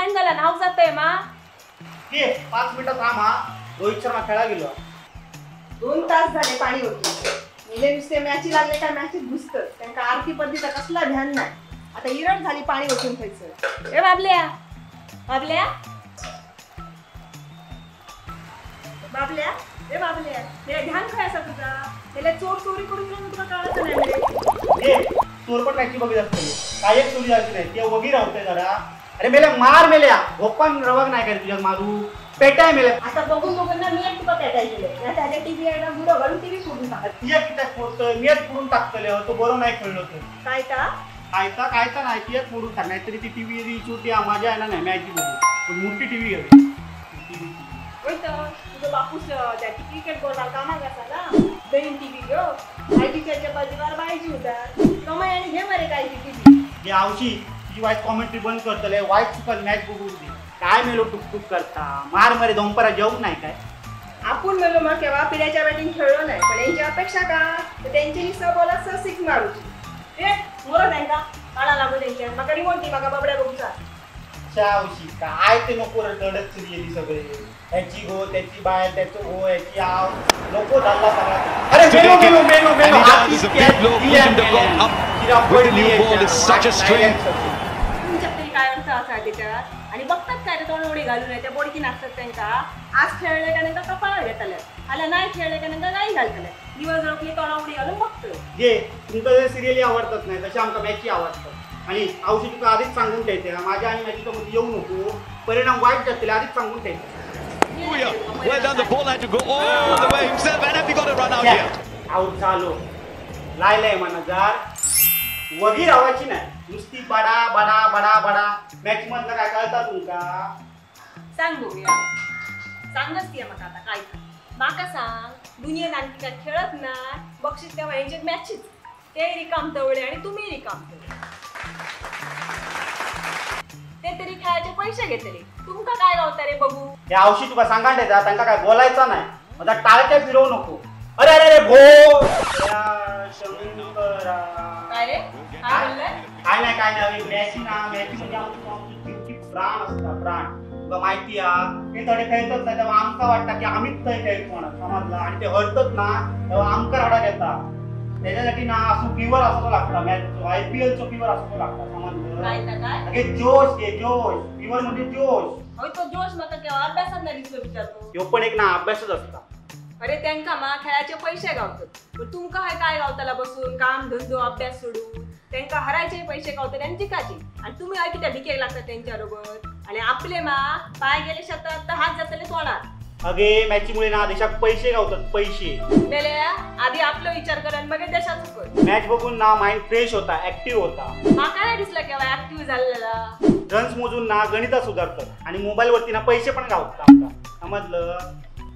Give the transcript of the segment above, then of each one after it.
खाईन झाला नाव जातंय मा. ये 5 मिनिटं थांब हा, रोहित शर्मा खेळा गेलो. 2 तास झाले पाणी होते. मेले नुसते मॅची लागले काय मॅचीत घुसतं. त्यांना आरती पद्धतीचा कसला ध्यान नाही. आता इरट झाली पाणी ओतून थंयसर. ए बाबल्या बाबल्या बाबल्या ए बाबल्या, मेरा ध्यान खय असा तुझा. त्याला चोर चोरी करून गेलो तुला कळायचं नाही रे. ए चोर पण मॅची बघत असते, काय एक चोरी जायची नाही, ते वगी राहते जरा. अरे मेल्या मार मेल्या, भोपान रवग नाही काय तुझ्या मारू पेटाय मेल्या. आता बघून बघून ना मी एक तुका पेटाय गेले. त्याच्या टीव्ही आहे ना गुडो घालून टीव्ही फोडून टाकत. ती एक कित्याक फोडतोय, मी एक फोडून टाकतले. तो बरो नाही खेळलो तो. काय का कायता कायता नाही, ती एक फोडून टाक, नाहीतरी ती टीव्ही छोटी माझ्या आहे ना नाही मॅच बघू मोठी टीव्ही घ्यावी. होय तर तुझं बापूस त्या क्रिकेट बोर्डार कामाक आसा ना, नवीन टीव्ही घेऊ. आयटीच्या बाजीवर बायजी होता कमाई आणि घे मरे काय ती टीव्ही. जे आवशी तुझी वाईट कॉमेंट्री बंद करतले, वाईट चुकल मॅच बघून दे. काय मेलो टुकटुक करता, मार मरे दोंपरा जेवू नाही काय. आपण मेलो मग केव्हा पिल्याच्या बॅटिंग खेळलो नाही, पण यांची अपेक्षा का तर त्यांची 6 बॉलात 6 सिक्स मारूची. ए मोरो त्यांका काढा लागू त्यांच्या म्हाका रिमोट दी, म्हाका बाबड्या बघूचा. आवशी काय ते नको रडत सिरियली सगळे, ह्याची गो त्याची बाय, त्याचं गो ह्याची आव नको झाला सगळा. अरे मेलो मेलो मेलो मेलो. तुमच्यात तरी काय अर्थ असा त्याच्यात. आणि बघतात काय ते तोंड उडी घालून त्या बोडकी नाचतात त्यांका. आज खेळले का नंतर कपाळा घेतले, आला नाही खेळले का नंतर नाही घालतले. दिवस रोखली तोंड उडी घालून बघतोय. जे तुमका जे सिरियली आवडतात नाही तसे आमका मॅची आवडतात. आणि आवशी तुका आधीच सांगून ठेवते, माझ्या आणि मॅचीच्या मध्ये येऊ नको, परिणाम वाईट जातील, आधीच सांगून ठेवते. Well done, the ball had to go all the way himself, and have you got a run out here? Out झालो लायलंय म्हणा जार वगी रावायची नाही, नुसती बडा बडा बडा बडा. मॅच मधलं काय कळता तुमका? सांग बघूया, सांगच ती म्हाका आता काय. म्हाका सांग दुनियेत आणखी काय खेळत ना बक्षीस तेव्हा यांचे मॅचीच ते रिकाम तवळे आणि तुम्ही रिकाम तवळे. ते तरी खेळायचे पैसे घेतले, तुमका काय गावता रे बघू. हे आवशी तुका सांगा त्यांना काय बोलायचं नाही, माझा टाळक्या फिरवू नको. अरे अरे अरे भो शंकरा. काय रे काय बोललाय? काय नाही काय नाही, मॅची ना मॅची म्हणजे आमची प्राण असता प्राण, तुका माहिती आ. ते थोडे खेळतच नाही तेव्हा आमका वाटतं की आम्हीच थंय खेळतो म्हणून समजलं, आणि ते हरतच ना तेव्हा आमका रडा घेता. त्याच्यासाठी ना असं फिवर असतो लागता मॅच, IPL चो फिवर असतो लागता समजलं. काय अगे जोश घे जोश, फिवर म्हणजे जोश. होय तो जोश माका केव्हा अभ्यासात नाही दिसलो विचारतो. ह्यो पण एक ना अभ्यासच असता. अरे त्यांका मा खेळाचे पैसे गावतात, पण तुमका हाय काय गावताला बसून काम धंदो अभ्यास सोडून. त्यांका हरायचे पैसे गावतात आणि जिकाचे, आणि तुम्ही हाय कित्या भिकेक लागतात त्यांच्याबरोबर. आणि आपले मा पाय गेले शेतात तर हात जातले तोंडात. अगे मॅचीमुळे ना देशात पैसे गावतात पैसे. मेल्या आधी आपला विचार कर आणि मग देशाचा कर. मॅच बघून ना माइंड फ्रेश होता, ऍक्टिव्ह होता. माका नाही दिसला केव्हा ऍक्टिव्ह झालेला. रन्स मोजून ना गणिता सुधारतात आणि मोबाईल वरती ना पैसे पण गावतात आमका समजलं.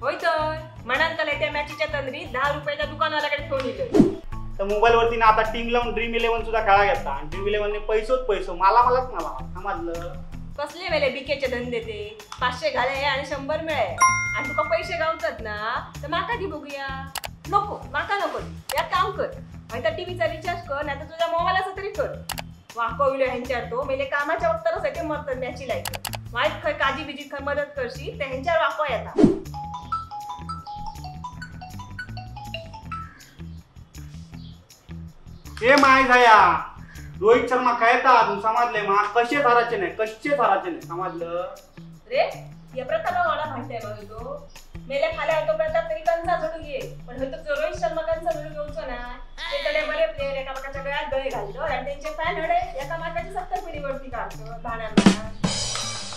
होय तर म्हणाल त्या मॅचीच्या तंद्रीत 10 रुपयाच्या दुकानवाल्याकडे ठेवून दिलं. तर मोबाईल वरती ना आता टीम लावून ड्रीम 11 सुद्धा खेळा घेता, आणि ड्रीम 11 ने पैसोच पैसो मला मलाच मला समजलं. कसले वेळे बिकेचे धंदे ते, 500 घाले आणि 100 मिळे. आणि तुका पैसे गावतात ना तर माका दी बघूया. नको माका नको, या काम कर नाही तर टीव्हीचा रिचार्ज कर, नाही तर तुझ्या मोबाईलाचा तरी कर. वाकवलं ह्यांच्यावर तो मेले कामाच्या वक्ताला ते मरतात मॅची लायक. वाईट खय काजी बिजी खय मदत करशी तर ह्यांच्यावर वाकवा येता. ए my जाया रोहित शर्मा खेळता अजून समजले मा, कसे थाराचे नाही कसे थाराचे नाही समजलं रे. या प्रतापा वाडा भांडताय बघ तो मेल्या खाल्या तो प्रताप तरी कंचा झडू घे, पण तो रोहित शर्मा कंचा झडू घेऊचो ना. ते तडे बरे प्लेअर एकामेकाच्या गळ्यात गळे घालतो आणि त्यांचे फॅन हडे एकामेकाची 70 पिढीवरती काढतो भांडण.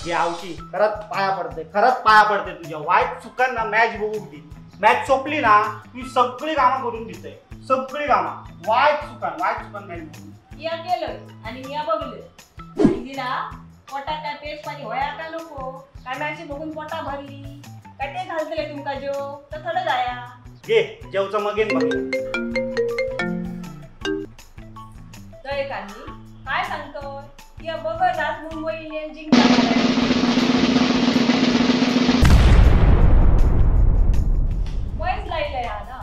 हे आवशी खरंच पाया पडते, खरंच पाया पडते तुझ्या. वाईट चुकांना मॅच बघू दे, मॅच सोपली ना ती सगळी कामं करून देते, सगळी कामं. वाईट चुकान वाईट चुकान मॅच बघू. या केलं आणि मी बघलं आणि दिला पोटात काय पेज पाणी होया का नको, काय मॅची बघून पोटा भरली काय ते घालतले तुमका जेव तर थोडं जाया. घे जेवचा मगेन बघ. दयकांनी काय सांगतोय या बघत आज मुंबई इंडियन्स जिंकतात. पैस लायलंय हा ना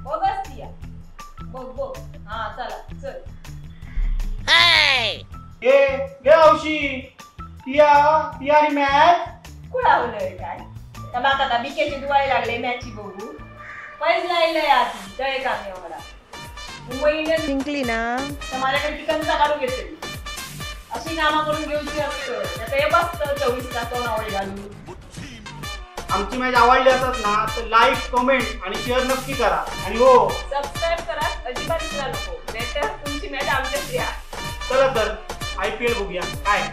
बघच ती बघ बघ. हा चला चल. ए गे औशी ती आणि मॅच कुळावलंय काय तर माका आता बिकेची दुवाई लागले मॅची बघू पैज लागलंय आधी जय कामी मला मुंबई इंडियन्स जिंकली ना तर माझ्याकडे ती कंचा काढून घेतली. अशी कामं करून घेऊची असतं आता हे बसतं 24 तास तोंडावळी घालून. आमची मॅच आवडली असत ना तर लाईक, कमेंट आणि शेअर नक्की करा. आणि हो, सबस्क्राईब करा अजिबात विसरा नको, नाहीतर तुमची मॅच आमच्याच या. चला तर IPL बघूया काय.